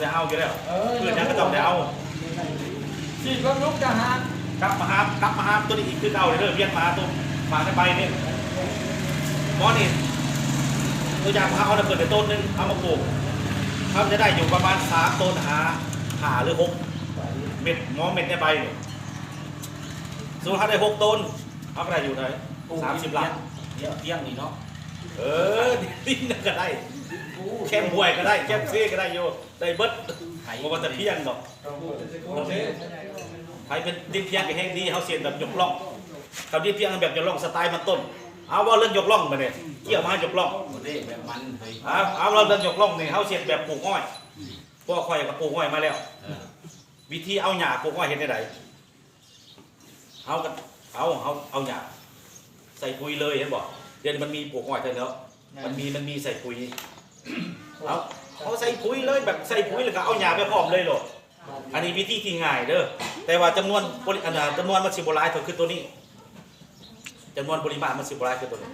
ໄດ້ເອົາຢູ່ແລ້ວ ເອີ ພືດຫຍັງກໍຕ້ອງໄດ້ເອົາ ສີດບຳລຸງທະຫານ ກັບມາຫາ ກັບມາຫາຕົວນີ້ອີກຄືເກົ່າເດີ ວຽນມາຫາຕົວ ມາໃນໃບນີ້ ໝໍນີ້ ຕົວຢ່າງເຮົາເອົານຳເພິ່ນໄປຕົ້ນໜຶ່ງ ເອົາມາປູກ ເຮົາຈະໄດ້ຢູ່ປະມານສາມໂຕນຫາ ຫ້າ ຫຼື ຫົກ ເມັດ ໝໍເມັດໃນໃບນີ້ ສົມມຸດເຮົາໄດ້ຫົກໂຕນ ເຮົາກໍໄດ້ຢູ່ເທົ່າໃດ ສາມສິບລ້ານ ດຽວ ດຽວນີ້ເນາະ ເອີ ດິນກໍໄດ້ ແຄມຫ້ວຍກໍໄດ້ ແຄມເຊກໍໄດ້ຢູ່ ໄດ້ເບິດ ບໍ່ວ່າແຕ່ພຽງດອກ ໃຜເປັນດິນພຽງກໍແຮງດີ ເຮົາເຮັດແບບຍົກລ່ອງ ຄັນດິນພຽງແບບຍົກລ່ອງ ສະໄຕມັນຕົ້ນ ເຮົາເວົ້າເລື່ອງຍົກລ່ອງບາດນີ້ ກ່ຽວມາຫາຍົກລ່ອງ ເອີ ເຮົາເວົ້າເລື່ອງຍົກລ່ອງນີ້ ເຮົາເຮັດແບບປູກອ້ອຍ ພວກຂ້ອຍກໍປູກອ້ອຍມາແລ້ວ ເອີ ວິທີເອົາຫຍ້າປູກອ້ອຍເຮັດແນວໃດ? ເຮົາກໍເອົາ ເຮົາເອົາຫຍ້າໃສ່ປຸ໋ຍເລີຍ ເຫັນບໍ່? ດຽວນີ້ມັນມີປູກອ້ອຍແທ້ເນາະ ມັນມີ ມັນມີໃສ່ປຸ໋ຍ ເອົາ ເຮົາໃສ່ປຸ໋ຍເລີຍ ແບບໃສ່ປຸ໋ຍແລ້ວກໍເອົາຫຍ້າໄປພ້ອມເລີຍໂລດ ອັນນີ້ວິທີທີ່ງ່າຍເດີ ແຕ່ວ່າຈຳນວນ ອັນນ່າ ຈຳນວນມັນຊິບໍ່ຫຼາຍເທົ່າຄືໂຕນີ້ ຈຳນວນປະລິມານມັນຊິບໍ່ຫຼາຍຄືໂຕນີ້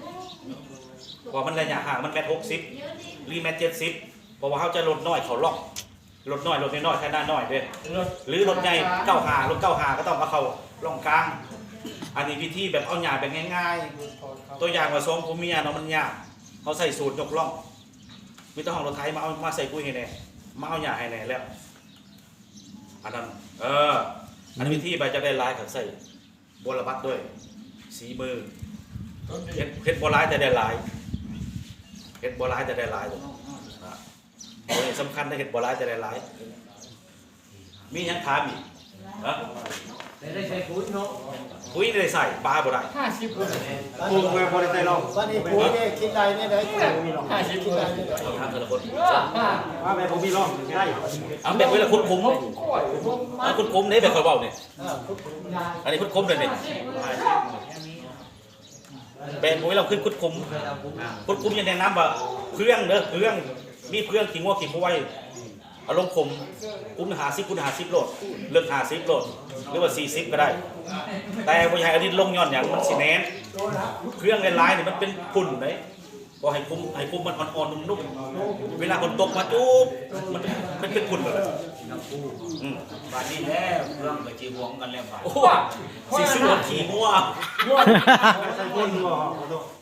ເພາະວ່າມັນໄລຍະຫ່າງມັນແມັດຫົກສິບ ຫຼື ແມັດເຈັດສິບ ເພາະວ່າເຮົາຈະລົດນ້ອຍເຂົ້າຮ່ອງ ລົດນ້ອຍ ລົດນ້ອຍໆ ຂະໜາດນ້ອຍເດ້ ລົດ ຫຼືລົດໃຫຍ່ເກົ້າຫ້າ ລົດເກົ້າຫ້າກໍຕ້ອງເອົາເຂົ້າຮ່ອງກາງ ອັນນີ້ວິທີແບບເອົາຫຍ້າແບບງ່າຍໆ ຕົວຢ່າງວ່າສອງຜົວເມຍເນາະ ມັນຍາກ ເຮົາໃຊ້ສູດຍົກຮ່ອງ ມີແຕ່ຮ້ອງລົດໄຖມາເອົາ ມາໃສ່ປຸ໋ຍໃຫ້ແດ່ ມາເອົາຫຍ້າໃຫ້ແດ່ແລ້ວ ອັນນັ້ນ ເອີ ອັນນີ້ວິທີໃບຈະໄດ້ຫຼາຍກໍໃຊ້ ບົວລະບັດດ້ວຍສີມື ເຮັດ ເຮັດບໍ່ຫຼາຍແຕ່ໄດ້ຫຼາຍ ເຮັດບໍ່ຫຼາຍແຕ່ໄດ້ຫຼາຍ ອ່າ ໂຕນີ້ສຳຄັນນະ ເຮັດບໍ່ຫຼາຍແຕ່ໄດ້ຫຼາຍ ມີຫຍັງຖາມອີກ? ຮະ? ແຕ່ໄດ້ໃສ່ປຸ໋ຍເນາະ ປຸ໋ຍໄດ້ໃສ່ ປາບໍ່ໄດ້ ຫ້າສິບຄົນ ປູກແມ່ບໍ່ໄດ້ໃສ່ລອງ ບັດນີ້ປຸ໋ຍນີ້ຄິດໄດ້ແນວໃດ? ຫ້າສິບຄົນ ເອົາຖາມແຕ່ລະຄົນ ວ່າແມ່ບໍ່ມີລອງ ໄດ້ ເອົາແບບເວລາຂຸດຂຸມ ເອົາຂຸດຂຸມເດ້ ແບບຂ້ອຍເວົ້ານີ້ ອ່າ ຂຸດຂຸມ ອັນນີ້ຂຸດຂຸມເດ້ນີ້ ແບບເວລາຂຶ້ນຂຸດຂຸມ ຂຸດຂຸມຈະແນະນຳວ່າເຟືອງເດີ ເຟືອງ ມີເຟືອງຂີ້ງົວຂີ້ຄວາຍ ເອົາລົງຂຸມ ຂຸມຫ້າສິບຄູນຫ້າສິບໂລດ ເລິກຫ້າສິບໂລດ ຫຼືວ່າສີ່ສິບກໍໄດ້ ແຕ່ບໍ່ຢາກໃຫ້ເອົາດິນລົງ ຍ້ອນຫຍັງ? ມັນຊິແໜ້ນ ເຟືອງຫຼາຍໆນີ້ມັນເປັນຝຸ່ນເດ້ ບໍ່ໃຫ້ຂຸມ ໃຫ້ຂຸມມັນອ່ອນໆນຸ້ມໆ ເວລາຝົນຕົກມາຈຸບ ມັນ ມັນເປັນຝຸ່ນເບິດ ອືມ ບາດນີ້ແຫຼະເຟືອງກໍຊິຫວງກັນແລ້ວບາດ ໂອ້ ຊິຊື້ລົດຂີ່ງົວ ໃສ່ຝຸ່ນບໍ່?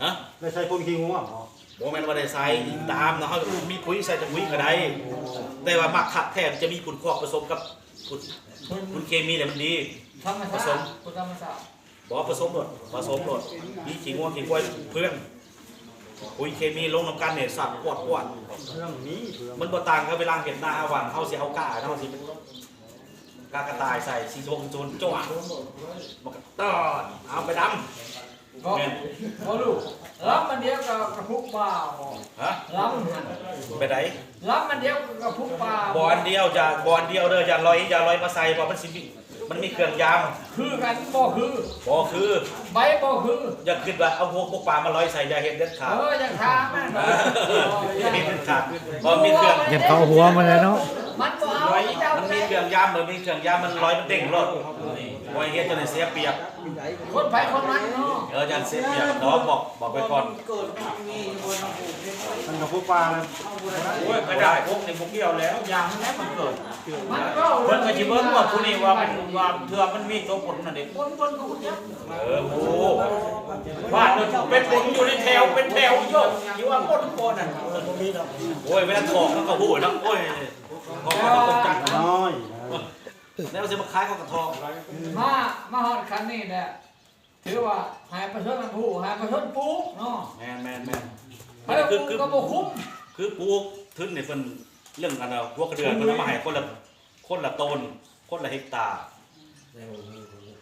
ຮະ? ໄດ້ໃສ່ຝຸ່ນຂີ່ງົວບໍ່? ບໍ່ແມ່ນວ່າໄດ້ໃສ່ ຕາມເນາະ ເຮົາມີປຸ໋ຍໃສ່ແຕ່ປຸ໋ຍກໍໄດ້ ແຕ່ວ່າມັກຄັກແທ້ ມັນຈະມີຝຸ່ນຄອກປະສົມກັບຝຸ່ນ ຝຸ່ນເຄມີແຫຼະມັນດີ ທຳມະຊາດ ປະສົມ ຝຸ່ນທຳມະຊາດ ບໍ່ ປະສົມໂລດ ປະສົມໂລດ ມີຂີ້ງົວຂີ້ຄວາຍເຟືອງ ປຸ໋ຍເຄມີລົງນຳກັນນີ້ ສັບປວດໆ ເຟືອງມີ ເຟືອງ ມັນບໍ່ຕ່າງກັບເວລາເຮັດນາຫວ່າງ ເຮົາຊິເອົາກ້າ ເຮົາຊິກ້າກະຕ່າຍໃສ່ ສີຊົງໂຈນຈ້ວງ ມັນກໍຕອນ ເອົາໄປດຳ ບໍ່ ແມ່ນ ບໍ່ຮູ້ ລຳມັນດຽວກໍກະພຸກປາບໍ່? ຮະ? ລຳຫັ້ນ ໄປໃດ? ລຳມັນດຽວກໍກະພຸກປາ ບໍ່ອັນດຽວ ຢ່າ ບໍ່ອັນດຽວເດີ ຢ່າລອຍ ຢ່າລອຍມາໃສ່ ເພາະມັນຊິມີ ມັນມີເຄື່ອງຢາມ ຄືກັນບໍ່ຄື ບໍ່ຄື ໃບບໍ່ຄື ຢ່າຄິດວ່າເອົາຫົວກະປຸກປາມາລອຍໃສ່ ຢ່າເຮັດເດັດຂາດ ເອີ ຢ່າຖາມມັນ ເອີ ຢ່າເຮັດເດັດຂາດ ເພາະມີເຄື່ອງ ຢ້ານເຂົາເອົາຫົວມາແລ້ວເນາະ ມັນບໍ່ເອົາ ມັນມີເຄື່ອງຢາມ ມັນມີເຄື່ອງຢາມ ມັນລອຍ ມັນເດ້ງໂລດ ບໍ່ໃຫ້ເຮັດ ຈະໄດ້ເສຍປຽບ ຄົນໃຜຄົນມັນເນາະ ເອີ ຢ້ານເສຍປຽບ ບອກ ບອກ ບອກໄວ້ກ່ອນ ມັນກະປຸກປາ ໂອ້ຍ ກະດາດພົກນີ້ບໍ່ກ່ຽວແລ້ວ ຢ່າງນັ້ນແຫຼະມັນເກີດ ມັນກໍ ເພິ່ນກໍຊິເບິ່ງວ່າຜູ້ນີ້ວ່າມັນ ວ່າເທື່ອມັນມີຕົວປົນນັ້ນເດ້ ປົນ ປົນກໍບໍ່ຈັກ ເອີ ໂອ້ ບ້ານເພິ່ນເປັນປົນຢູ່ໃນແຖວ ເປັນແຖວຢູ່ ຊິວ່າປົນບໍ່ນັ້ນ ໂອ້ຍ ເວລາຖອກມັນກໍຮູ້ເນາະ ໂອ້ຍ ຖອກມັນກໍຕົກຈັກ ນ້ອຍ ແນວຊິມາຂາຍເຂົາກໍຖອກ ມາ ມາຮອດຂັ້ນນີ້ແຫຼະ ຖືວ່າໃຫ້ປະຊາຊົນຮູ້ ໃຫ້ປະຊາຊົນປູກເນາະ ແມ່ນ ແມ່ນ ແມ່ນ ໃຜ ຄື ຄື ກໍບໍ່ຄຸ້ມ ຄືປູກທຶນໃຫ້ເພິ່ນ ເລື່ອງອັນ ຫົວກະເດືອນ ເພິ່ນເອົາມາໃຫ້ຄົນລະ ຄົນລະໂຕນ ຄົນລະເຮັກຕາ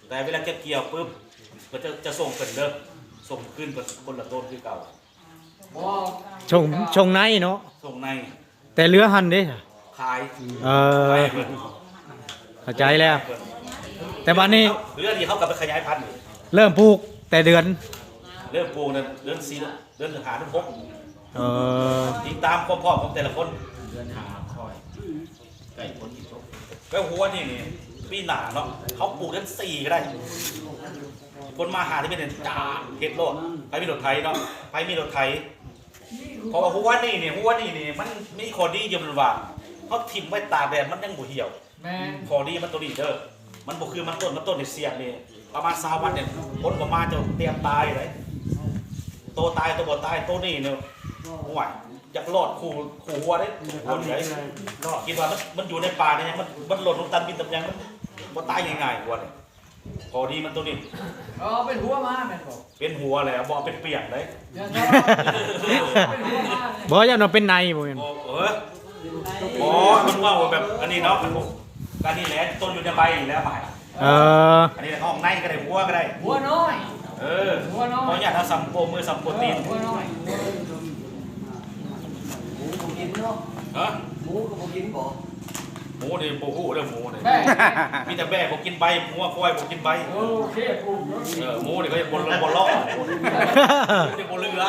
ແຕ່ເວລາເກັບກ່ຽວປຶບ ເພິ່ນຈະ ຈະສົ່ງເພິ່ນເດີ ສົ່ງຄືນເພິ່ນຄົນລະໂຕນຄືເກົ່າ ບໍ່ ຊົງ ຊົງໃນເນາະ ຊົງໃນ ແຕ່ເຫຼືອຫັ້ນເດ້ ຂາຍ ເອີ ຂາຍໃຫ້ເພິ່ນ ເຂົ້າໃຈແລ້ວ ແຕ່ບາດນີ້ ເຫຼືອນີ້ເຮົາກໍໄປຂະຫຍາຍພັນ ເລີ່ມປູກແຕ່ເດືອນ ເລີ່ມປູກນັ້ນເດືອນສີ່ ເດືອນຫ້າ ເດືອນຫົກ ເອີ ຕິດຕາມຄວາມພ້ອມຂອງແຕ່ລະຄົນ ເດືອນຫ້າຄ່ອຍ ໃກ້ຝົນຊິຕົກ ແລ້ວຫົວນີ້ນີ້ ປີໜ້າເນາະ ເຮົາປູກເດືອນສີ່ກໍໄດ້ ຄົນມາຫາທີ່ເປັນຈາກເຮັດໂລດ ໃຜມີລົດໄຖເນາະ ໃຜມີລົດໄຖ ເພາະວ່າຫົວນີ້ນີ້ ຫົວນີ້ນີ້ ມັນມີຂໍ້ດີຢູ່ ມັນວ່າ ເຮົາຖິ້ມໄວ້ຕາກແດດມັນຍັງບໍ່ຫ່ຽວ. ແມ່ນ ຂໍ້ດີມັນໂຕນີ້ເດີ ມັນບໍ່ຄືມັນຕົ້ນ. ມັນຕົ້ນນີ້ສຽບນີ້ປະມານຊາວວັນນີ້ ຝົນບໍ່ມາເຈົ້າຕຽມຕາຍເລີຍ. ໂຕຕາຍໂຕບໍ່ຕາຍ ໂຕນີ້ນີ້ ໂອ້ຍ ຢາກລອດຄູ່ ຄູ່ຫົວເດ້ ຄົນໃດ ລອດ ຄິດວ່າມັນ ມັນຢູ່ໃນປ່ານີ້ ມັນ ມັນຫຼົ່ນລົງຕາມດິນຕາມຫຍັງ ມັນບໍ່ຕາຍງ່າຍໆ ຫົວນີ້. ຂໍ້ດີມັນໂຕນີ້ ເອີ ເປັນຫົວມາແມ່ນບໍ່? ເປັນຫົວແລ້ວ ບໍ່ເອົາເປັນປຽງເດ້. ບໍ່ ຢ້ານວ່າເປັນໃນບໍ່ແມ່ນ? ບໍ່ ເອີ ບໍ່ ມັນເວົ້າແບບອັນນີ້ເນາະ ອັນນີ້ແຫຼະ ຕົ້ນຢູ່ໃນໃບນີ້ແຫຼະ ມາໃຫ້. ເອີ ອັນນີ້ແຫຼະ ຫ້ອງໃນກໍໄດ້ ຫົວກໍໄດ້ ຫົວນ້ອຍ. ເອີ ຫົວນ້ອຍ ບໍ່ຢ້ານເຮົາສ່ຳໂປ້ມືສ່ຳໂປ້ຕີນ. ເອີ ໝູກໍບໍ່ກິນບໍ່? ໝູນີ້ບໍ່ຮູ້ເດີ ໝູນີ້ ແບ້ ມີແຕ່ແບ້ບໍ່ກິນໃບ ງົວຄວາຍບໍ່ກິນໃບ. ໂອເຄ ເອີ ໝູນີ້ກໍຍັງບໍ່ ບໍ່ລອດ ໝູນີ້ບໍ່ເຫຼືອ.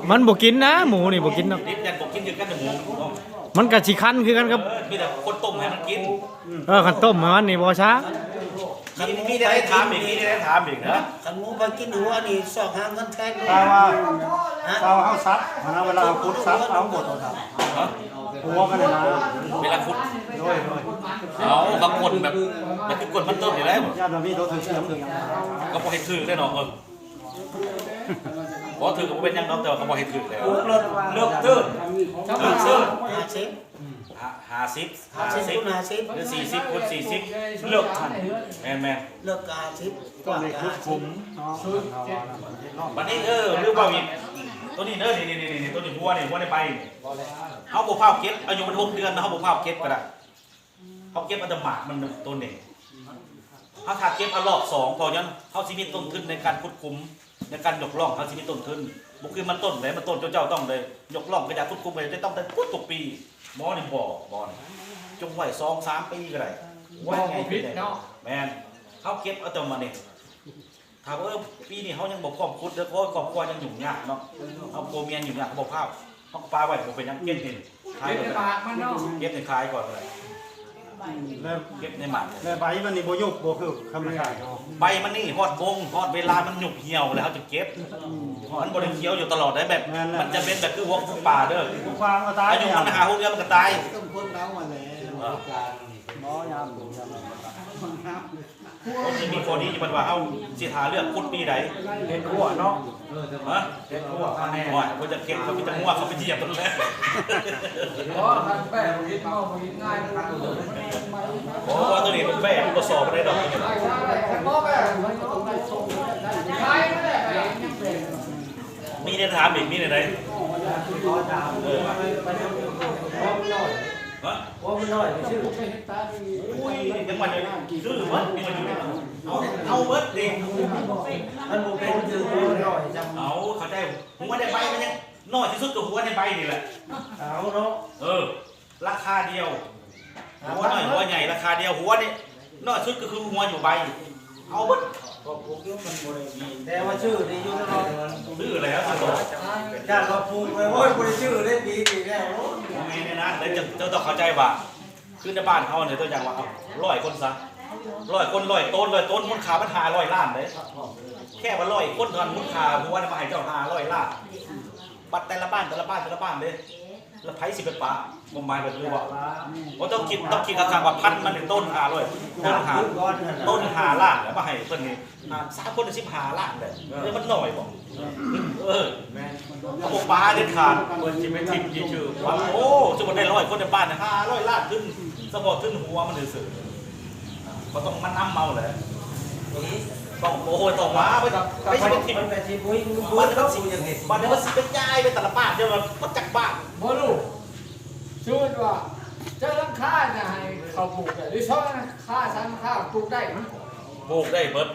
ມັນບໍ່ກິນນະ ໝູນີ້ບໍ່ກິນດອກ. ດິບຍັນບໍ່ກິນຄືກັນ ໝູ ມັນກໍຊິຄັນຄືກັນກັບ ເອີ ມີແຕ່ຄົນຕົ້ມໃຫ້ມັນກິນ. ເອີ ຄັນຕົ້ມໃຫ້ມັນນີ້ບໍ່ຊ້າ. ຄັນມີແນວໃດຖາມອີກ ມີແນວໃດຖາມອີກນະ. ຄັນໝູໄປກິນຫົວນີ້ຊອກຫາເງິນແທນ. ຖ້າວ່າ ຮະ ຖ້າວ່າເຮົາສັບຫັ້ນນະ ເວລາເຮົາຂຸດສັບ ເອົາບໍ່ໂຕດຳ ຮະ ຫົວມັນນະ ເວລາຂຸດ ໂດຍ ໂດຍ ເອົາ ເຂົາກົນແບບ ແບບຄືກົນມັນຕົ້ນນີ້ແຫຼະ. ຢ້ານວ່າມີໂຕຖືກ ຖືກຫຍັງ ກໍບໍ່ໃຫ້ຖືກເດ້ເນາະ. ເອີ ບໍ່ຖືກກໍບໍ່ເປັນຫຍັງດອກ ແຕ່ວ່າກໍບໍ່ໃຫ້ຖືກແລ້ວ. ເລິກເຕີນ ເລິກເຕີນ ຫ້າສິບ ຫ້າສິບ ຫ້າສິບ ຫ້າສິບ ຫຼື ສີ່ສິບຄູນສີ່ສິບ ເລິກຫັ້ນ. ແມ່ນໆ ເລິກກໍຫ້າສິບ ຕ້ອງໄດ້ຂຸດຂຸມເນາະ. ບັດນີ້ ເອີ ລືມເວົ້າອີກ ໂຕນີ້ເດີ ນີ້ໆໆ ໂຕນີ້ ຫົວນີ້ ຫົວໃນໃບນີ້ ເຮົາບໍ່ຟ້າວເກັບ ອາຍຸມັນຫົກເດືອນນະ ເຮົາບໍ່ຟ້າວເກັບກໍໄດ້. ເຮົາເກັບເອົາແຕ່ໝາກມັນໂຕນີ້. ເຮົາຖ້າເກັບເອົາລອບສອງ ເພາະຫຍັງ? ເຮົາຊິມີຕົ້ນທຶນໃນການຂຸດຂຸມ ໃນການຍົກລ່ອງ ເຮົາຊິມີຕົ້ນທຶນ. ບໍ່ຄືມັນຕົ້ນໃດ ມັນຕົ້ນ ເຈົ້າຕ້ອງໄດ້ຍົກລ່ອງ ຂະຫຍາຍຂຸດຂຸມ ກໍຈະຕ້ອງໄດ້ຂຸດທຸກປີ. ໝໍນີ້ບໍ່ ໝໍນີ້ ຈົ່ງໄວ້ສອງສາມປີກໍໄດ້. ບໍ່ ບໍ່ຜິດເນາະ. ແມ່ນ ເຮົາເກັບເອົາແຕ່ໝາກນີ້. ຖ້າວ່າ ເອີ ປີນີ້ເຮົາຍັງບໍ່ພ້ອມຂຸດເດີ ເພາະວ່າຄອບຄົວຍັງຫຍຸ້ງຍາກເນາະ ເຮົາຜົວເມຍຫຍຸ້ງຍາກ ເຮົາບໍ່ພາວ ເຮົາກໍປະໄວ້ ບໍ່ເປັນຫຍັງ ເກັບນີ້ຂາຍ ເກັບໃນໝາກມັນເນາະ ເກັບນີ້ຂາຍກ່ອນກໍໄດ້. ແລ້ວ ເກັບໃນໝາກ ແລ້ວໃບມັນນີ້ບໍ່ຍຸບບໍ່ຄືທຳມະຊາດເນາະ. ໃບມັນນີ້ຮອດໂມງ ຮອດເວລາມັນຍຸບຫ່ຽວແລ້ວ ເຮົາຈຶ່ງເກັບ. ມັນບໍ່ໄດ້ຂຽວຢູ່ຕະຫຼອດໄດ໋ ແບບ ແມ່ນແຫຼະ ມັນຈະເປັນແບບຄືຫົວຄູປາເດີ. ອາຍຸມັນຫ້າຫົກເດືອນມັນກໍຕາຍ. ເອີ ບໍ່ຍາມ ບໍ່ຍາມ. ມັນຊິມີຂໍ້ດີຢູ່ ເພິ່ນວ່າເຮົາຊິຫາເລືອກຂຸດປີໃດ? ເຮັດຂົວເນາະ. ຮະ? ເຮັດຂົວ ໂອ້ຍ ບໍ່ຈັກເຮັດ ເຂົາມີແຕ່ງົວເຂົາໄປຢຽບນັ້ນແຫຼະ. ບໍ່ ຄັນແປ້ບໍ່ກິນເມົາບໍ່ກິນງ່າຍ. ບໍ່ ວ່າໂຕນີ້ແປ້ມັນບໍ່ຊອບປານໃດດອກ. ມີແນວຖາມອີກ ມີແນວໃດ? ເອີ ຮະ? ຫົວມັນນ້ອຍຊື່. ໂອ້ຍ ຍັງວ່າຈະຊື້ເບິດ ຍັງວ່າຢູ່ ເອົາ ເອົາເບິດເດ້. ມັນບໍ່ເປັນຊື່ຫົວມັນນ້ອຍຊ້ຳ. ເອົາ ເຂົ້າໃຈ ຫົວໃນໃບມັນຍັງນ້ອຍທີ່ສຸດກໍຫົວໃນໃບນີ້ແຫຼະ. ເອົາເນາະ. ເອີ ລາຄາດຽວ ຫົວນ້ອຍຫົວໃຫຍ່ລາຄາດຽວ. ຫົວນີ້ນ້ອຍສຸດກໍຄືຫົວຢູ່ໃບ. ເອົາເບິດ ກໍປູກຢູ່ ມັນບໍ່ໄດ້ມີ ແຕ່ວ່າຊື້ໄດ້ຢູ່ຕະຫຼອດ. ຊື້ແລ້ວ ຊື້ແລ້ວ ຢ້ານວ່າປູກໄວ້ ໂອ້ຍ ບໍ່ໄດ້ຊື້ເດ້ປີນີ້ແລ້ວ. ໂອ້ຍ ບໍ່ແມ່ນແນວນັ້ນເດ້. ເຈົ້າ ເຈົ້າຕ້ອງເຂົ້າໃຈວ່າ ຄືໃນບ້ານເຮົານີ້ ຕົວຢ່າງວ່າ ເອົາ ຮ້ອຍຄົນຊະ ຮ້ອຍຄົນ ຮ້ອຍໂຕນ ຮ້ອຍໂຕນ ມູນຄ່າມັນຫ້າຮ້ອຍລ້ານເດ້. ແຄ່ວ່າຮ້ອຍຄົນເທົ່ານັ້ນ ມູນຄ່າຫົວນະມາໃຫ້ເຈົ້າຫ້າຮ້ອຍລ້ານ. ບັດແຕ່ລະບ້ານ ແຕ່ລະບ້ານ ແຕ່ລະບ້ານເດ້ ແລ້ວໃຜຊິໄປປະ? ຄວາມໝາຍກໍຄືວ່າ ບໍ່ຕ້ອງຄິດ ຕ້ອງຄິດຂ້າງໆວ່າພັນມັນນີ້ ໂຕນຫ້າຮ້ອຍ ໂຕນຫ້າ ໂຕນຫ້າລ້ານ ແລ້ວມາໃຫ້ເພິ່ນນີ້ ອ່າ ສາມຄົນສິບຫ້າລ້ານເດ້. ເອີ ມັນໜ້ອຍບໍ່? ເອີ ແມ່ນ ເຂົາບໍ່ປະເດັດຂາດ. ເພິ່ນຊິໄປຖິ້ມທີ່ຊື່ ໂອ້ ສົມມຸດໄດ້ຮ້ອຍຄົນໃນບ້ານ ຫ້າຮ້ອຍລ້ານທຶນ ສະເພາະທຶນຫົວມັນຊື່ໆ. ບໍ່ຕ້ອງມານຳເອົາແຫຼະ ຕ້ອງ ໂອ້ຍ ຕ້ອງມາ ໄປ ໄປ ໄປຖິ້ມ ມັນກໍຊິບໍ່ມີ ມັນກໍຊິ ບັດນີ້ມັນຊິໄປຈ່າຍໄປແຕ່ລະບ້ານ ເຈົ້າວ່າຈັກບ້ານ. ບໍ່ຮູ້ ສົມມຸດວ່າເຈົ້າຫຼັງຄານະໃຫ້ເຂົາປູກໄດ້ ຫຼືສອງຫຼັງຄາ ສາມຫຼັງຄາ ປູກໄດ້ ປູກໄດ້ເບິດ.